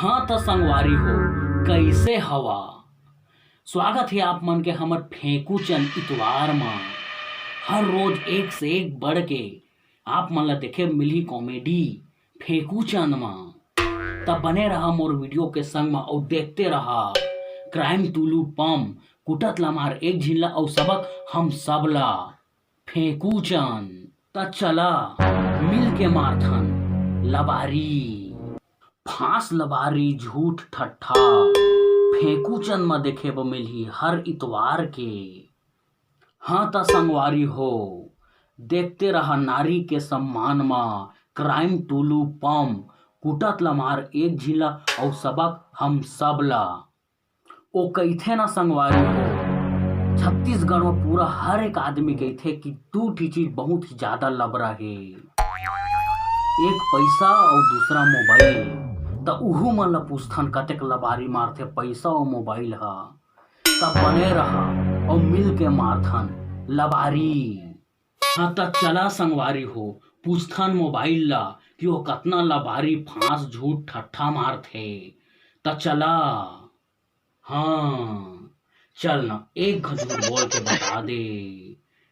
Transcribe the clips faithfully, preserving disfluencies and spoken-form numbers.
हाँ त संगवारी हो, कइसे हवा? स्वागत हे आप मन के हमर फेंकू चंद इतवार म। हर रोज एक से एक बढ़ के आप मन ला देखे मिलही comedy फेंकू चंद म। त बने रहा मोर video के संग म अउ देखते रहा Crime Tulu Pam, कुटत ला मार एक झिन ला अउ सबक हम सब ला। फेंकू चंद। त चला मिल के मारथन लबारी। फांस लबारी झूठ ठट्ठा, फेंकू चंद म देखे ब मिलही हर इतवार के। हाँ त संगवारी हो, देखते रहा नारी के सम्मान म Crime Tulu Pam, कुटत ला मार एक झिन ला अउ सबक हम सब ला। ओ कहिथे ना संगवारी हो, छत्तीसगढ़ म पूरा हर एक आदमी कहिथे कि दू ठी चीज बहुत ही ज्यादा लबरा हे, एक पैसा अउ दूसरा mobile। त उहू मन ला पूछथन कतेक लबारी मारथे पैसा अउ mobile ह। त बने रहा अउ मिल के मारथन लबारी। हाँ त चला संगवारी हो, पूछथन mobile ला कि ओ कतना लबारी फांस झूठ ठट्ठा मारथे। त चला, हाँ चल न, एक घ झूठ बोल के बता दे,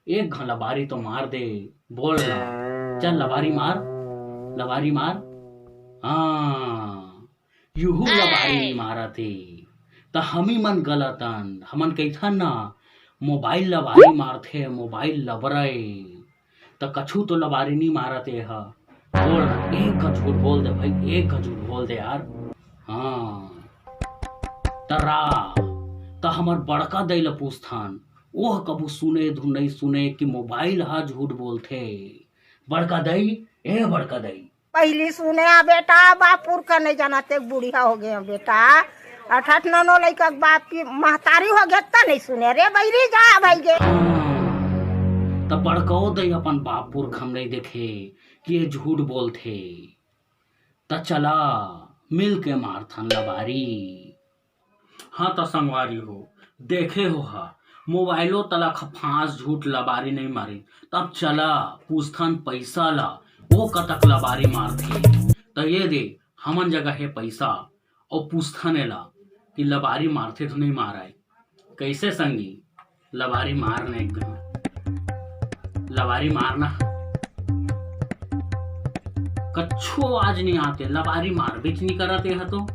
एक घ लबारी तो मार दे, बोल न, चल लबारी मार, लबारी मार। हाँ, युहू लबारी नी मारत हे, त हमी मन गलत अन, हमन कहिथन ना, mobile लबारी मारथे, mobile लबरा ए, त कछु तो लबारी नी मारत ए ह। बोल ना, एक घ झूठ बोल दे भाई, एक घ झूठ बोल दे यार। हाँ। त रा, त हमर बड़का दई ल पूछथन, ओह कभू सुने धुन नइ सुने कि mobile ह झूठ बोलथे। बड़का दई, ए बड़का दई। पहिली सुने आ बेटा, बाप पुरखा नइ जानत, एक बुढ़िया हो गे बेटा। अठठ ननो लइका के बाप की महतारी हो गे, त नइ सुने रे बइरी, जा भाई गे। हाँ, त बड़कऊ दई अपन बाप पुरखा म नइ देखे कि ये झूठ बोलथे। त चला, मिल के मारथन लबारी। हाँ त संगवारी हो, देखे हो हा, मोबाइलो तलक ह फांस झूठ लबारी नइ मारिन। तब चला, पूछथन पइसा ला, ओ कतक लबारी मारथे। त ये दे, हमन जगह हे पइसा, अउ पूछथन एला कि लबारी मारथे धुन नइ मारय। कइसे संगी? लबारी मार न एक घ। लबारी मार न। कच्छु आवाज नइ आते, लबारी मारबेच नइ करत ए ह तो।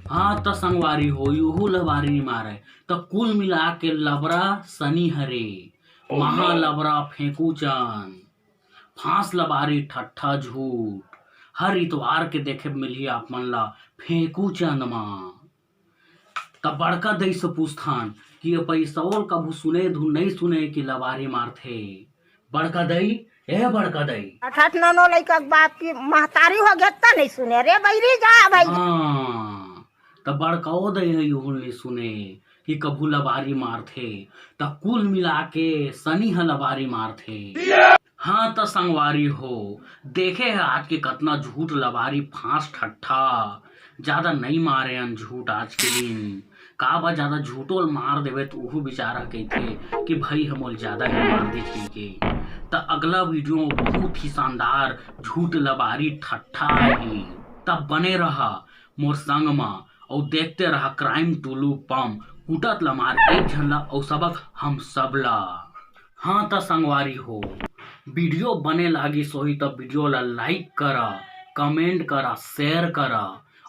हाँ त संगवारी हो, युहू लबारी नइ मारय। त कुल मिला के लबरा सनी हरे। महा लबरा फेंकू चंद। फांस लबारी ठट्ठा झूठ। हर इतवार के देखे मिलही आप मन ला फेंकू चंद मा। त बड़का दई से पूछथन कि ये पइसवल कभू सुने धुन नइ सुने कि लबारी मारथे। बड़का दई, ए बड़का दई। अठठ ननो लइका के बाप की महतारी हो गे त नइ सुने रे बइरी, जा भाई। हाँ, त बड़कऊ दई ह युहू नइ सुने कि कभू लबारी मारथे, त कुल मिला के सनी ह लबारी मारथे। हाँ त संगवारी हो, देखे ह आज के कतना झूठ लबारी फांस ठट्ठा, जादा नइ मारे अन झूठ आज के दिन। का बा जादा झूठो ल मार देबे त उहू बिचारा कहिथे कि भई ह मोल जादा ही मार दे कहिके। त अगला video म बहुत ही शानदार झूठ लबारी ठट्ठा आही। तब बने रहा मोर संग म अउ देखते रहा Crime Tulu Pam, कुटत ल मार एक झन ल अउ सबक हम सब ल। हाँ त संगवारी हो, video बने लागिस होही त video ल like करा, comment करा, share करा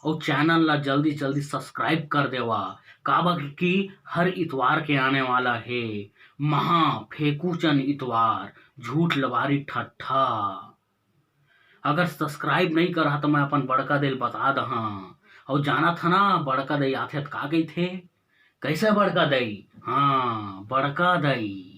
अउ channel ल जल्दी जल्दी subscribe कर देवा, काबर कि हर इतवार के आने वाला हे महा फेंकू चंद इतवार, झूठ लबारी ठट्ठा। अगर subscribe नइ करहा त मैं अपन बड़का दई ल बता दहा। अउ जानत ह ना, बड़का दई आथे त का कहिथे? कइसे बड़का दई? हाँ, बड़का दई।